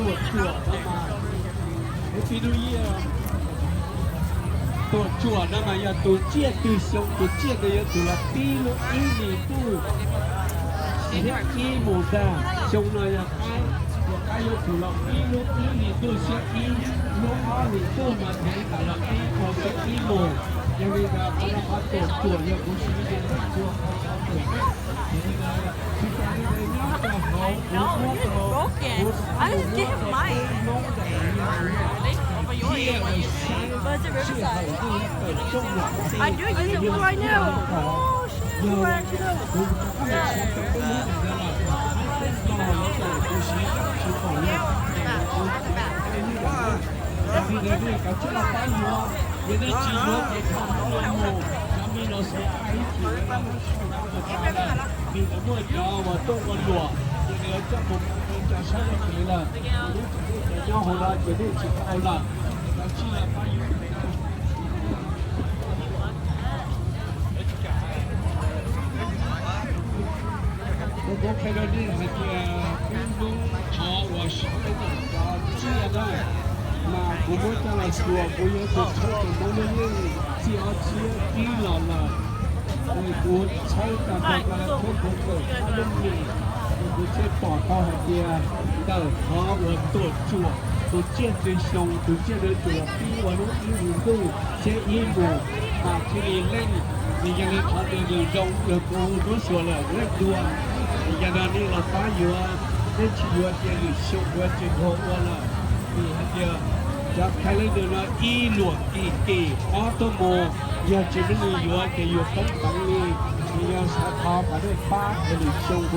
Tuam tsuam no mas, Happy New Year. Tuam tsuam no mas yog tus tsiaj twg xyoo tus tsiaj ntawd yuav tsum los pib lub ib hlis ntuj xiab ib mus ntag. Xyoo no yog qaib, yog qaib yuav tsum los pib lub ib hlis ntuj xiab ib, lub ob hlis ntuj mas thev tas los pib ua xiab ib mus. Yog li ntawd qhov no qhov tuam tsuam yog kuv siv li ntawd ua qhov xov toom. Ces li ntawd tsis tas li ntawd nyob rau hauv kuv muab rau kuv muab rau peb Hmoob ntawm no, tsiaj uas saib sij hawm ntuj tawm rooj los pib, yog li ntawd yog kuv rov qab mus siv rau peb Hmoob ntawm no los, peb Hmoob no los tau kuv siv tsis pom li, kuv siv rau peb Hmoob ntawm no. Yog li ntawd nej kav tsij los pab yuav, yog nej tsis yuav ces thov Hmoob los mus, cov me los xav ib chim, vim lawv muaj cov uas tuaj ua luam, ces lawv coj mus rau cov sab laj kev lawm, lub tsev nej cov nyob hauv no ces nej tsis tau lawm, ces kav tsij los pab yuav. Kuv, kuv qhia rau nej hais tias peb Hmoob qhov uas siv peb cov tsiaj na, mas kuv muab coj los xyuas kuv yuav tsum tshawb tus Hmoob lub neej txij ob txhiab ib los lawm. Ces kuv tshawb tag nrho kuv kawm txog lub mis, ces kuv thiaj pom tau hais tias ntawm qhov uas tuam tsuam tus tsiaj twg xyoo tus tsiaj ntawd yuav tsum los pib ua lub ib hlis ntuj xiab ib mus, mas thiaj li leej. Ces yog li qhov ntawd nws zoo yog kuv muab xyuas lawm leej dua. Ces yog no nej los pab yuav, nej tsis yuav ces lwm xyoo kuv tsis nrog ua lawm. Vim hais tias cov calendar no ib luam kim kim ob tuaj mus, yog tsis muaj neeg yuav ces yus poob peev li. Ces yog xav thov kom nej pab es lwm xyoo